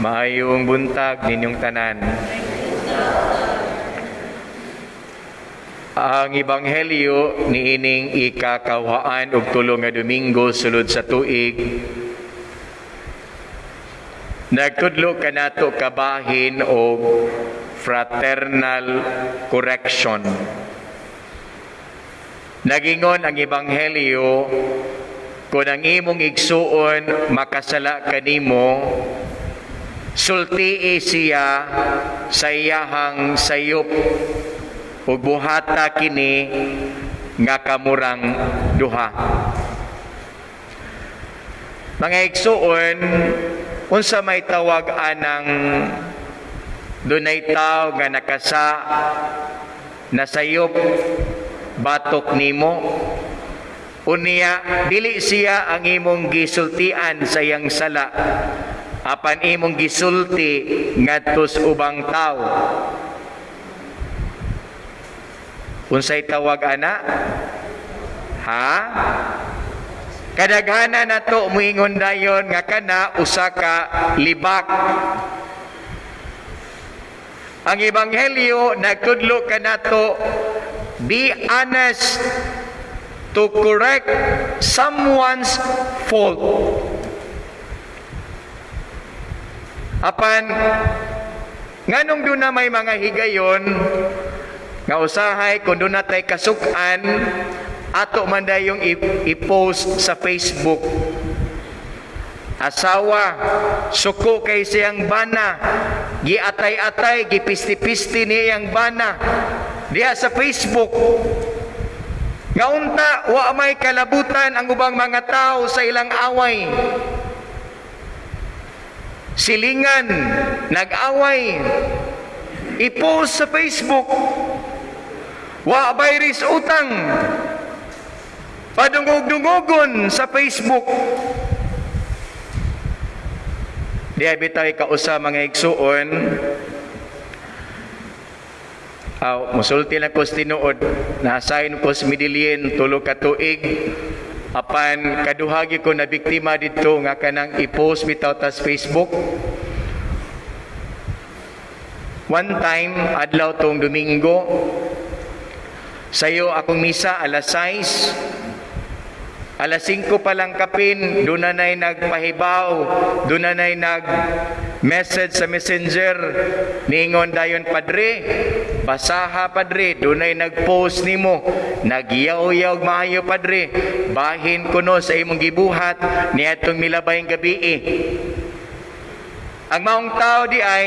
Maayong buntag ninyong tanan. Ang Ebanghelyo niining ikakawhaan og tulo nga Domingo sulod sa tuig nagtudlo kanato kabahin og fraternal correction. Nagingon ang Ebanghelyo, kung ang imong igsuon makasala kanimo, sultii siya sa iyahang sayop ug buhata kini nga kamurang duha. Mga igsuon, unsa may tawag anang dunay tawo nga nakasa nasayop batok nimo, unya dili siya ang imong gisultian sa iyang sala, apan imong gisulti ngadto sa ubang tawo? Unsay tawag ana, ha? Kadaghanan nato muingon dayon nga kana usa ka libak. Ang Ebanghelyo nagtudlo kanato, be honest to correct someone's fault. Apan nganong duna may mga higayon nga usahay kung duna tay kasuk-an, ato man dayong i-post sa Facebook? Asawa, suko kay siyang bana, giatay-atay, gipisti-pisti niyang bana diha sa Facebook. Nga unta wa may kalabutan ang ubang mga tao sa ilang away. Silingan, nag-away, i-post sa Facebook. Wa bayris utang, padungog-dungogon sa Facebook. Diha bitaw kausa, mga igsuon. Aw, musulti lang ko sa tinuod, na-assign ko sa Medellin 3 ka tuig. Apan kaduhagi ko na biktima dito nga kanang i-post bitaw tas Facebook. One time, adlaw tong Domingo, sayo akong misa alas 6. Alas 5 pa lang kapin, doon na na'y nagpahibaw, doon na na'y nag-message sa Messenger. Ningon dayon, "Padre, basaha padre, doon na'y nag-post nimo. Nagyaw-yaw maayo padre, bahin kuno sa imong gibuhat niadtong milabayng gabi." Ang maong tao di ay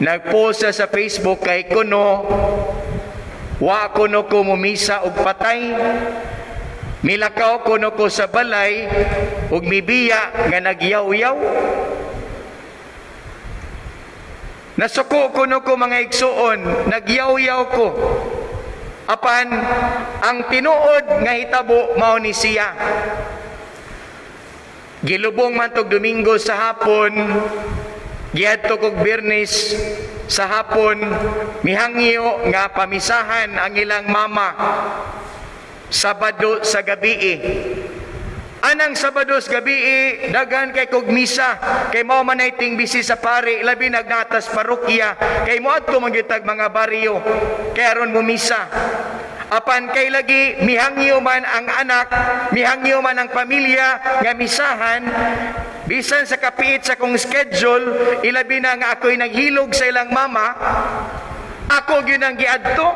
nag-post siya sa Facebook kay kuno wa kuno ko mumisa og patay. Milakaw kuno ko sa balay ug mibiya nga nagyaw-yaw. Nasuko kuno ko, mga igsuon, nagyaw-yaw ko. Apan ang tinuod nga hitabo mao ni siya. Gilubong man tog Domingo sa hapon, giadto kog Biyernes sa hapon, mihangyo nga pamisahan ang ilang mama Sabado sa gabi. Anang Sabado sa gabi, daghan kay kog misa, kay mao man ay ting bisi sa pari, labi nagnatas parokya, kay moadto man gyud mga baryo kay aron mo misa. Apan kay lagi mihangyo man ang anak, mihangyo man ang pamilya nga misahan, bisan sa kapiit sa kong schedule, ilabi na nga ako'y naghilog sa ilang mama, ako gyud ang giadto.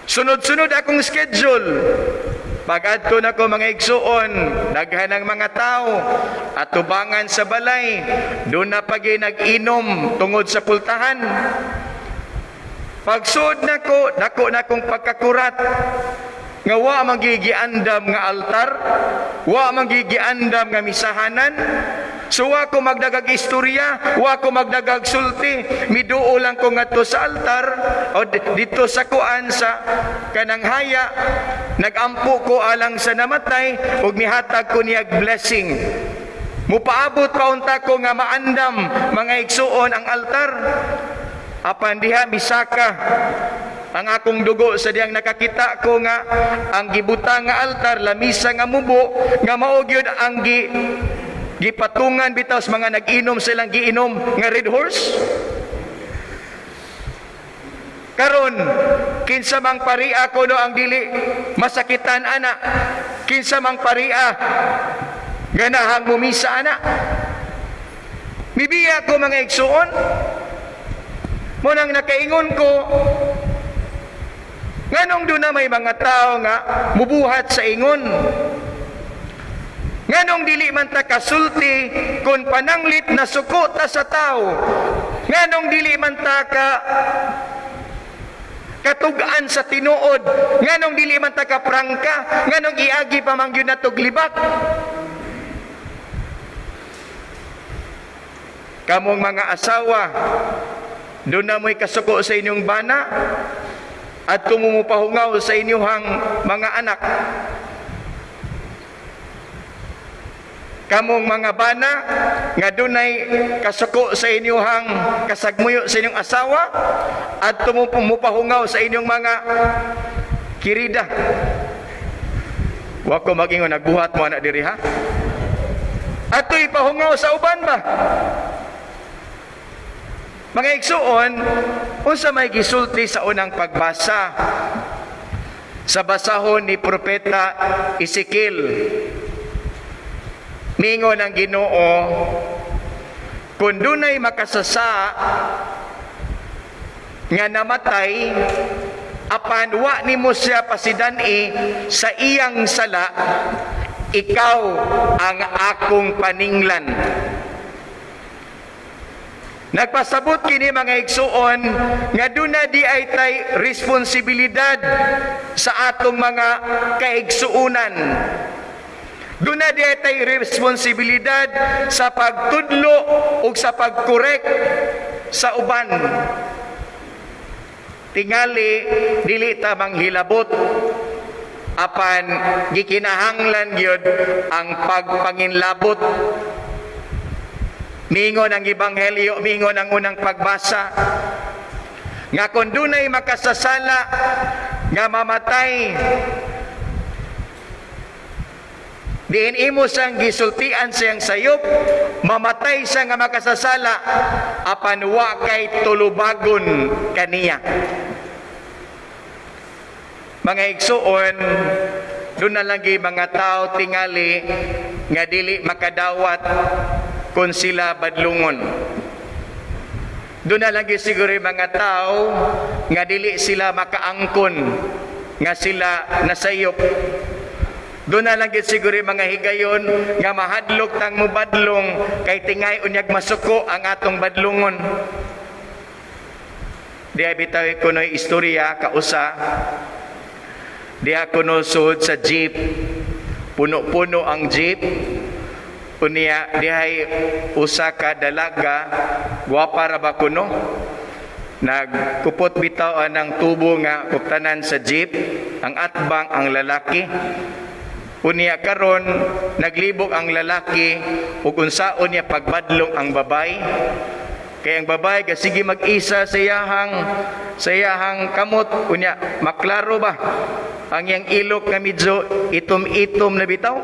Sunod-sunod akong schedule. Pag-adto na ko, mga igsuon, daghan ang mga tao, atubangan sa balay, doon na pagi nag-inom tungod sa pultahan. Pagsuod nako, dako na kong pagkakurat, nga wa magigiandam nga altar, wa magigiandam nga misahanan. So wa ko magdagag istorya, wa ko magdagag sulti, miduo lang ko ngadto sa altar o dito sa kuan sa kanang haya, nagampo ko alang sa namatay ug mihatag ko niyag blessing. Mupaabot pa unta ko nga maandam, mga igsuon, ang altar. Apan diha misaka ang akong dugo sa diyang nakakita ko nga ang gibutang nga altar, lamisa nga mubo, nga mao gyud ang gi Gipatungan bitaw sa mga nag-inom silang giinom nga Red Horse. Karon, kinsa mang paria kuno ang dili masakitan ana? Kinsa mang paria ganahang mumisa ana? Mibiya ko, mga igsuon. Mao nang nakaingon ko, nganong doon na may mga tao nga mubuhat sa ingon? Nganong dili man ta kasulti kung pananglit na suko ta sa tao? Nganong dili man ta katug-an sa tinuod? Nganong dili man ta ka prangka? Nganong iagi pa man gyud natog libak? Kamong mga asawa, doon na mo'y kasuko sa inyong bana at tumumupahungaw sa inyong mga anak. Kamong mga bana, nga dunay kasuko sa inyong kasagmuyo sa inyong asawa at tumumupahungaw sa inyong mga kirida. Wa ko mag-ingon, nagbuhat mo anak diri ha? Ato'y pahungaw sa uban ba? Mga igsuon, unsa may gisulti sa unang pagbasa? Sa basahon ni Propeta Ezekiel, mingon ang Ginoo, kung dunay makasasa nga namatay, apan wa nimo siya pasidani sa iyang sala, ikaw ang akong paninglan. Nagpasabot kini, mga igsuon, nga duna di ay tay responsibilidad sa atong mga kaigsuunan. Duna di ay tay responsibilidad sa pagtudlo ug sa pagkorek sa uban. Tingali dili ta manghilabot, apan gikinahanglan gyud ang pagpanginlabot. Mingon ang ebanghelyo, mingon ang unang pagbasa, nga kung dunay makasasala nga mamatay, diin imo sang gisultian siyang sayop, mamatay siya nga makasasala, apan wa kay tulubagon kaniya. Mga igsuon, doon na lang mga tao tingali nga dili makadawat kung sila badlungon. Doon na lang siguro yung mga tao nga dili sila makaangkon nga sila nasayop. Doon na lang siguro yung mga higayon nga mahadlok tang mubadlong kay tingay unyag masuko ang atong badlungon. Diya bitaw kuno'y istorya kausa. Diya kuno suod sa jeep. Puno-puno ang jeep. Unya dihay usa ka dalaga, gwapa ra ba kuno? Nagkupot bitaw ang tubo nga kuptanan sa jeep, ang atbang ang lalaki. Unya karon naglibok ang lalaki ug unsaon niya pagbadlong ang babay. Kay ang babay sige mag-isa sa iyahang kamot, unya maklaro ba ang iyang ilok nga medyo itom-itom na bitaw.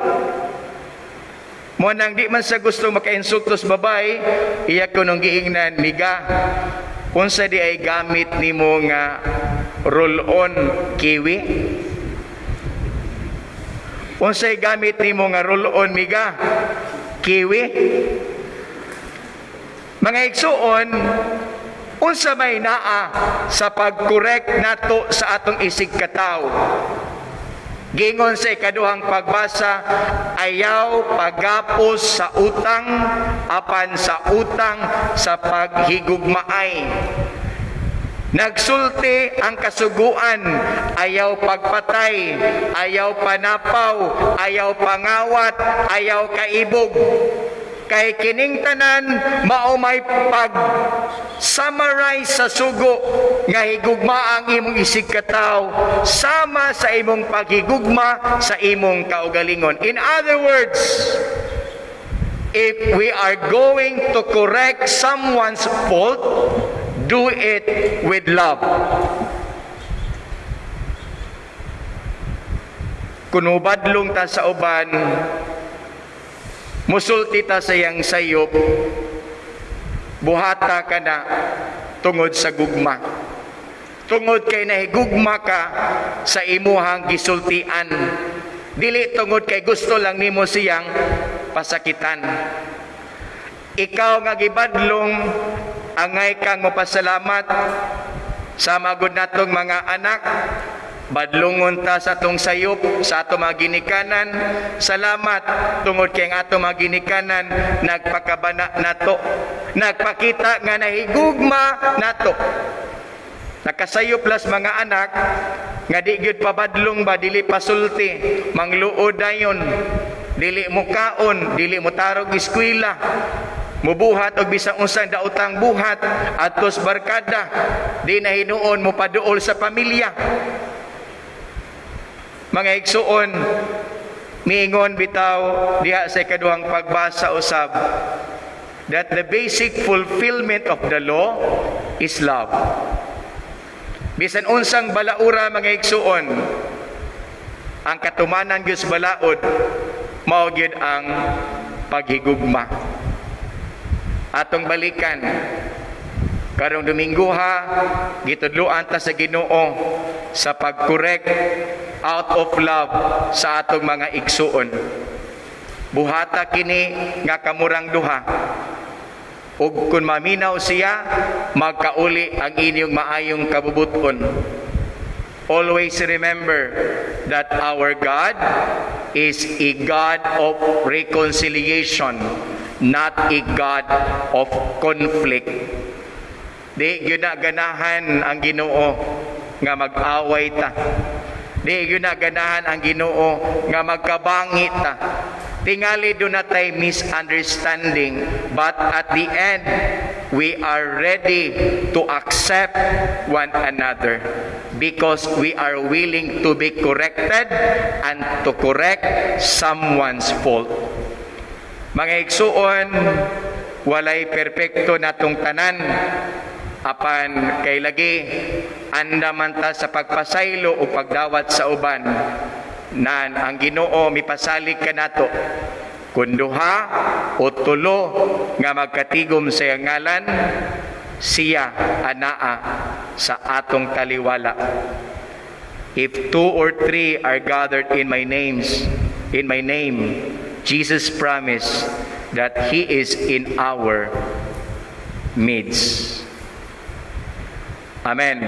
Mo nang di man sa gusto makainsulto sa babay, iya kunong giingnan, "Miga, unsa di ay gamit nimo nga roll-on, kiwi? Unsay gamit nimo nga roll-on, miga? Kiwi?" Mga igsuon, unsa may naa sa pagkorek nato sa atong isig katawo? Gingon sa ikaduhang pagbasa, ayaw paggapos sa utang, apan sa utang sa paghigugmaay. Nagsulti ang kasuguan, ayaw pagpatay, ayaw panapaw, ayaw pangawat, ayaw kaibog. Kay kining tanan mao may pag summarize sa sugo nga higugma ang imong isig katawo sama sa imong paghigugma sa imong kaugalingon. In other words, if we are going to correct someone's fault, do it with love. Kung mubadlong ta sa uban, Musulti ta sa iyang sayop, buhata ka na tungod sa gugma. Tungod kay nahigugma ka sa imuhang gisultian. Dili tungod kay gusto lang nimo siyang pasakitan. Ikaw nga gibadlong, angay kang mapasalamat sa magud natong mga anak. Badlungon ta sa atong sayop, sa atong mga ginikanan. Salamat tungod kay ang atong mga ginikanan nagpakabana nato, nagpakita nga nahigugma nato. Nakasayop las mga anak nga di gyud pabadlong ba, dili pasulti, mangluod dayon, dili mo kaon, dili mo tarog eskwela, mubuhat og bisan unsang daotang buhat atos barkada, di na hinuon mo paduol sa pamilya. Mga igsuon, miingon bitaw diha sa ikaduhang pagbasa usab that the basic fulfillment of the law is love. Bisan unsang balaura, mga igsuon, ang katumanan gyud sa balaod mao gyud ang paghigugma. Atong balikan karong Domingo ha, gitudloan ta sa Ginoo sa pag-correct out of love sa atong mga igsuon. Buhata kini nga kamurang duha. Ug kung maminaw siya, magkauli ang inyong maayong kabubuton. Always remember that our God is a God of reconciliation, not a God of conflict. Di gyud na ganahan ang Ginoo nga mag-away ta. Di gyud na ganahan ang Ginoo nga magkabangi ta. Tingali duna tay misunderstanding, but at the end, we are ready to accept one another because we are willing to be corrected and to correct someone's fault. Mga igsuon, walay perpekto natong tanan, apan kay lagi andaman ta sa pagpasaylo o pagdawat sa uban nan ang Ginoo mipasalig kanato, kun duha o tulo nga magkatigom sa iyang ngalan, siya anaa sa atong taliwala. If two or three are gathered in my name, Jesus promised that he is in our midst. Amen.